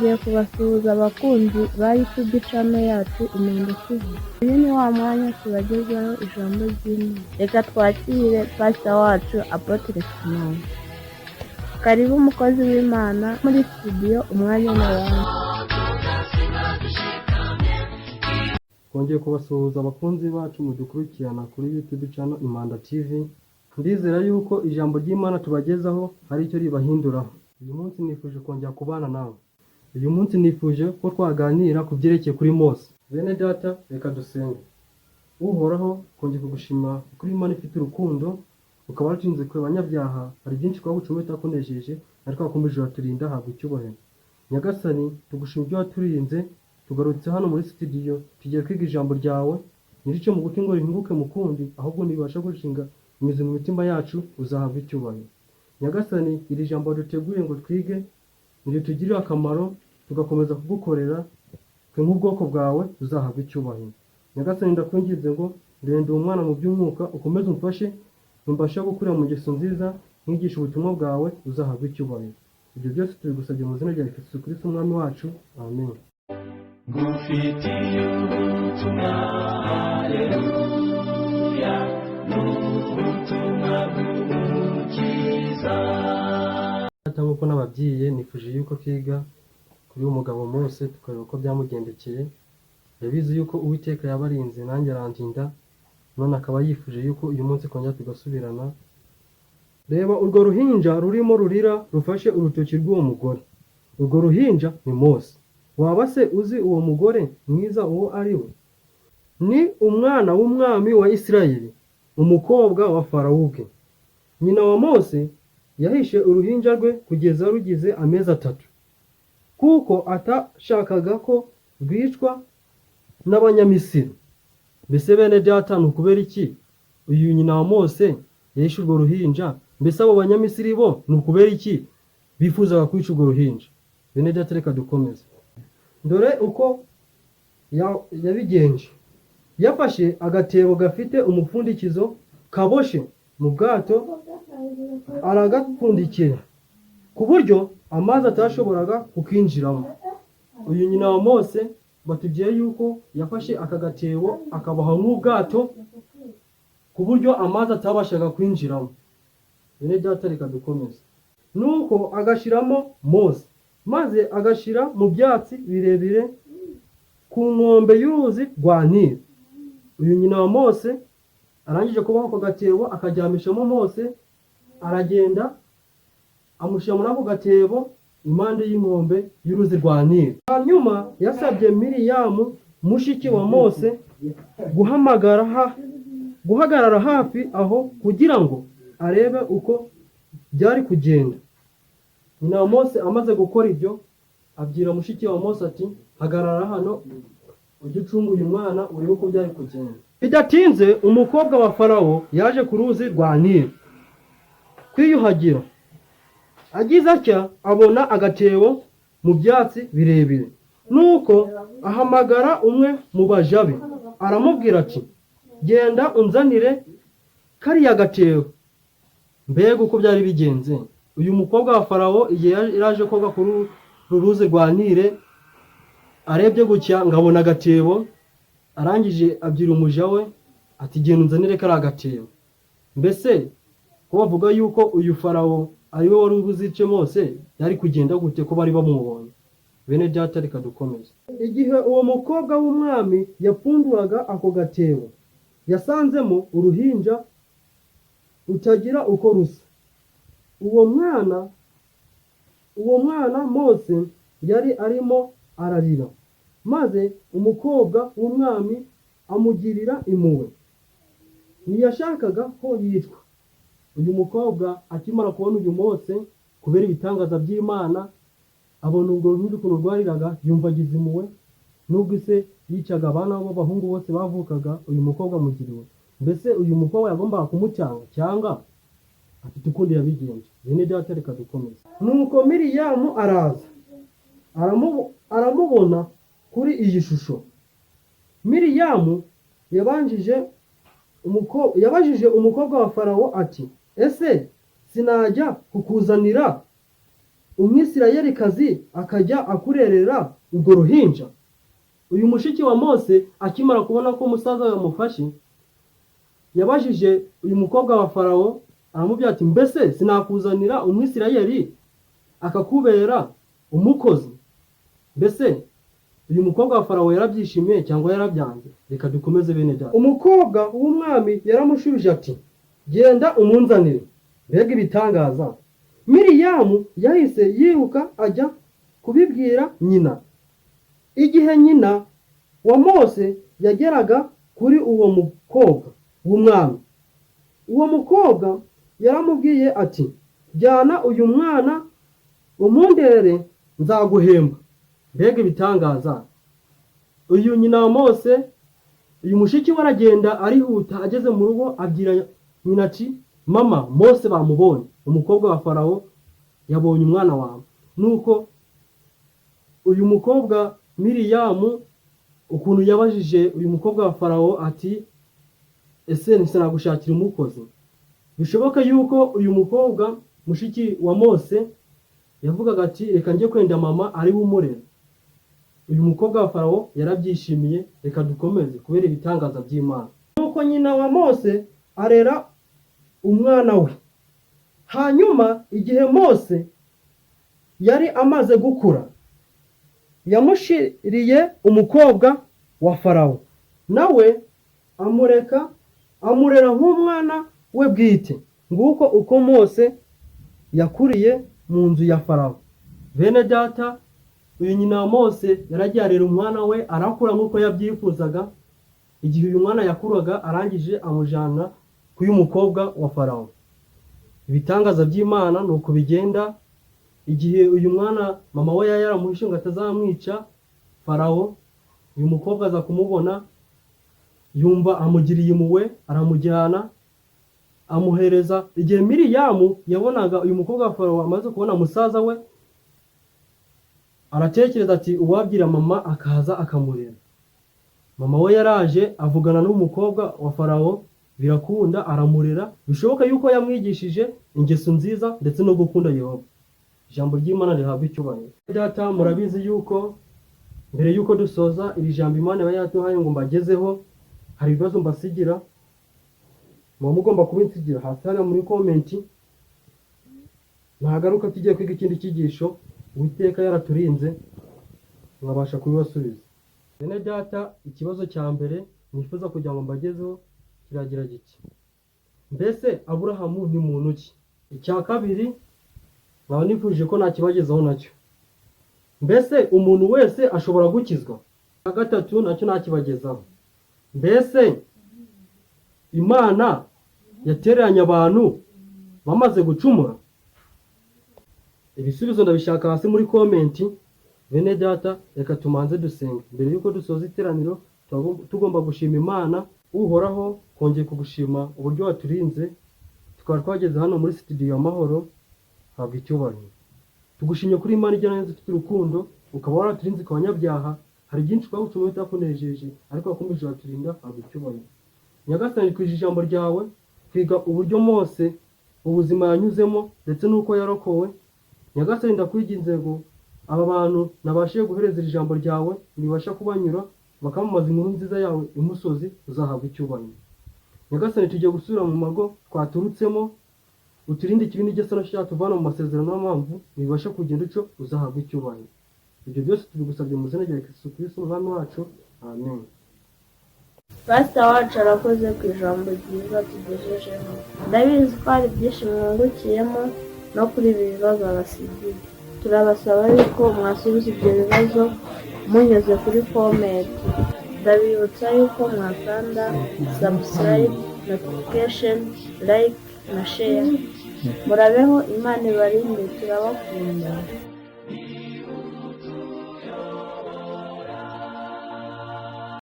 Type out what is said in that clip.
Twongeye kubasuhuza abakunzi ba YouTube channel yacu Impanda TV. Uyu ni wa mwanya tubagezaho ijambo ry'Imana. Reka twakire pastor wacu Apotre Simon. Karibu umukozi w'Imana muri studio, umwanya ni uwanyu. Twongeye kubasuhuza abakunzi bacu mudukurikirana kuri YouTube channel Impanda TV. Ndizera yuko ijambo ry'Imana tubagezaho hari icyo ribahinduraho. Uyu munsi nifuje kongera kubana nawe. Uyu munsi nifuje ko twaganira ku byerekeye kuri Mose. Bene data, reka dusenge. Uhoraho, kongeye kugushima kuri Imana ifite urukundo, ukaba waratinze kure abanyabyaha. Hari byinshi twagucumuye utakunejeje, ariko wakomeje uraturinda, habwa icyubahiro. Nyagasani, tugushima ibyo waturinze. Tugarutse hano muri studio, tugiye kwiga ijambo ryawe. Ntirice mu gutwi ngo rihinguke mu kundi, ahubwo nibasha gushinga imizi mu mitima yacu, uzahabwa icyubahiro. Nyagasani, iri jambo duteguye ngo twige niritugirire akamaro, tugakomeza kugukorera twe nk'ubwoko bwawe, uzahabwa icyubahiro. Nyagasani, ndakwinginze ngo ndende uwo mwana mu by'umwuka, ukomeze umfashe mbashe gukurira mu ngeso nziza, mwigisha ubutumwa bwawe, uzahabwa icyubahiro. Ibyo byose tubigusabye mu izina rya Yesu Kristo umwami wacu, amen. Ngufitiye ubutumwa, haleluya, n'ubutumwa bw'umukiza. Data, nk'uko nababwiye, nifuje yuko twiga kuri uyu mugabo Mose, tukareba uko byamugendekeye. Yabizi yuko Uwiteka yabarinze, nanjye arandinda, none akaba yifuje yuko uyu munsi kongera tugasubirana. Reba urwo ruhinja rurimo rurira rufashe urutoki rw'uwo mugore. Urwo ruhinja ni Mose. Waba se uzi uwo mugore mwiza uwo ari we? Ni umwana w'umwami wa Isirayeli, umukobwa wa Farawo ubwe. Nyina wa Mose yahishe uruhinja rwe kugeza rugize amezi 3, kuko atashakaga ko rwicwa n'Abanyamisiri. Mbese bene data, ni ukubera iki uyu nyina wa Mose yahishe urwo ruhinja? Mbese abo Banyamisiri bo ni ukubera iki bifuzaga kwica urwo ruhinja? Bene data, reka dukomeze. Dore uko yabigenje: yafashe agatebo gafite umupfundikizo kaboshe mu bwato, aragapfundikira ku buryo amazi atashoboraga kukinjiramo. Uyu nyina wa Mose batubwiye yuko yafashe aka gatebo akaboha nk'ubwato ku buryo amazi atabashaga kwinjiramo. Bene data, reka dukomeze. Nuko agashyiramo Mose, maze agashyira mu byatsi birebire ku nkombe y'uruzi rwa Nili. Uyu nyina wa Mose arangije kuboha ako gatebo, akaryamishamo Mose, aragenda amushyira muri ako gatebo impande y'inkombe y'uruzi rwa Nili. Hanyuma yasabye Miriyamu, mushiki wa Mose, guhagarara hafi aho kugira ngo arebe uko byari kugenda. Nyina wa Mose amaze gukora ibyo, abwira mushiki wa Mose ati: "Hagarara hano ujye ucunga uyu mwana, urebe uko byari kugenda." Bidatinze umukobwa wa Farawo yaje ku ruzi rwa Nili kwiyuhagira. Agize atya abona agatebo mu byatsi birebire, nuko ahamagara umwe mu baja be, aramubwira ati: "Genda unzanire kariya gatebo." Mbega uko byari bigenze! Uyu mukobwa wa Farawo, igihe yaje koga kuri uru ruzi rwa Nile, arebye gutya ngo abona agatebo, arangije abwira umuja we ati: "Genda unzanire kariya gatebo." Mbese ko bavuga yuko uyu Farawo ariwe wari ubuzice Mose, yari kugenda gute ko bari bamubonye? Bene data, reka dukomeze. Igihe uwo mukobwa w'umwami yapfunduraga ako gatebo, yasanzemo uruhinja rutagira uko rusa. Uwo mwana Mose yari arimo ararira, maze umukobwa w'umwami amugirira impuhwe, ntiyashakaga ko yicwa. Uyu mukobwa akimara kubona uyu Mose, kubera ibitangaza by'Imana, abona urwo ruhinja ukuntu rwariraga, yumva agize impuhwe. Nubwo ise yicaga abana b'abahungu bose bavukaga, uyu mukobwa amugiriwe. Mbese uyu mukobwa yagombaga kumutanga cyangwa afite ukundi yabigenje? Bene data, reka dukomeze. Nuko Miriyamu araza aramubona kuri iyi shusho. Miriyamu yabajije umukobwa wa Farawo ati: "Ese sinajya kukuzanira Umwisirayelikazi akajya akurerera urwo ruhinja?" Uyu mushiki wa Mose akimara kubona ko musaza we yamufashe, yabajije uyu mukobwa wa Farawo, aramubwira ati: "Mbese sinakuzanira Umwisirayeli akakubera umukozi?" Mbese uyu mukobwa wa Farawo yarabyishimiye cyangwa yarabyanze? Reka dukomeze, bene data. Umukobwa w'umwami yaramushubije ati: "Genda umunzanire." Mbega ibitangaza! Miriyamu yahise yiruka ajya kubibwira nyina. Igihe nyina wa Mose yageraga kuri uwo mukobwa w'umwami, uwo mukobwa yaramubwiye ati: "Jyana uyu mwana umundere, nzaguhemba." Mbega ibitangaza! Uyu nyina wa Mose, uyu mushiki we, aragenda arihuta, ageze mu rugo abwira nyina ati: "Mama, Mose bamubonye, umukobwa wa Farawo yabonye umwana wawe." Nuko uyu mukobwa Miriyamu, ukuntu yabajije uyu mukobwa wa Farawo ati: "Ese sinagushakira umukozi?" Bishoboka yuko uyu mukobwa mushiki wa Mose yavugaga ati: "Reka njye kwenda mama ari we umurera." Uyu mukobwa wa Farawo yarabyishimiye. Reka dukomeze kubera ibitangaza by'Imana. Nuko nyina wa Mose arera umwana we. Hanyuma igihe Mose yari amaze gukura, yamushiriye umukobwa wa Farawo, nawe amureka amurera nk'umwana we bwite. Nguko uko Mose yakuriye mu nzu ya Farawo. Bene data, uyu nyina wa Mose yaragiye arera umwana we, arakura nk'uko yabyifuzaga. Igihe uyu mwana yakuraga, arangije amujyana k'uyu mukobwa wa Farawo. Ibitangaza by'Imana ni uko bigenda. Igihe uyu mwana mama we yari yaramuhishe ngo atazamwica Farawo, uyu mukobwa aza kumubona, yumva amugiriye impuhwe, aramujyana amuhereza. Igihe Miriyamu yabonaga uyu mukobwa wa Farawo amaze kubona musaza we, aratekereza ati: "Uwabwira mama akaza akamurera." Mama we yaraje avugana n'umukobwa wa Farawo, birakunda, aramurera. Bishoboka yuko yamwigishije ingeso nziza ndetse no gukunda Yehova. Ijambo ry'Imana rihabwa icyubahiro. Data, murabizi yuko mbere yuko dusoza iri jambo Imana iba yaduhaye ngo mbagezeho, hari ibibazo mbasigira, muba mugomba kubinsigira hasi hariya muri comment. Nagaruka tugiye kwiga ikindi cyigisho, Uwiteka yaraturinze, nkabasha kubibasubiza. Bene data, ikibazo cya mbere nifuza kugira ngo mbagezeho kiragira giti: "Mbese Aburahamu ni muntu ki?" Icya kabiri nkaba nifuje ko nakibagezaho nacyo: "Mbese umuntu wese ashobora gukizwa?" Icya gatatu nacyo nakibagezaho: "Mbese Imana yatereranye abantu bamaze gucumura?" Ibisubizo ndabishaka hasi muri comment. Bene data, reka tumanze dusenga mbere y'uko dusoza iteraniro. Tuba tugomba gushima Imana. Uhoraho, kongeye kugushima uburyo waturinze tukaba twageze hano muri studio Amahoro, habwa icyubahiro. Tugushimye kuri Imana igira neza, ufite urukundo, ukaba waraturinze ku banyabyaha. Hari byinshi twagucumuye bitakunejeje, ariko wakomeje uraturinda, habwa icyubahiro. Nyagasani, twije ijambo ryawe, twiga uburyo Mose ubuzima yanyuzemo ndetse n'uko yarokowe. Nyagasani, ndakwinginze ngo aba bantu nabashije guhereza iri jambo ryawe nibasha kubanyura, bakamamaza inkuru nziza yawe imusozi, uzahabwa icyubahiro. Nyagasani, tugiye gusubira mu mago twaturutsemo, uturinde ikibi n'igisa cyatuvana mu masezerano mpamvu, nibasha kugenda uco, uzahabwa icyubahiro. Ibyo byose tubigusabye mu izina rya Yesu Kristo Umwami wacu, amen. Pasita wacu arakoze ku ijambo ryiza tugejejeho. Ndabizi ko hari byinshi mwungukiyemo no kuri ibi bibazo abasigiye. Turabasaba yuko mwasubiza ibyo bibazo munyuze kuri comment. Ndabibutsa yuko mwakanda subscribe, notification, like na share. Murabeho, Imana ibarinde, turabakunda.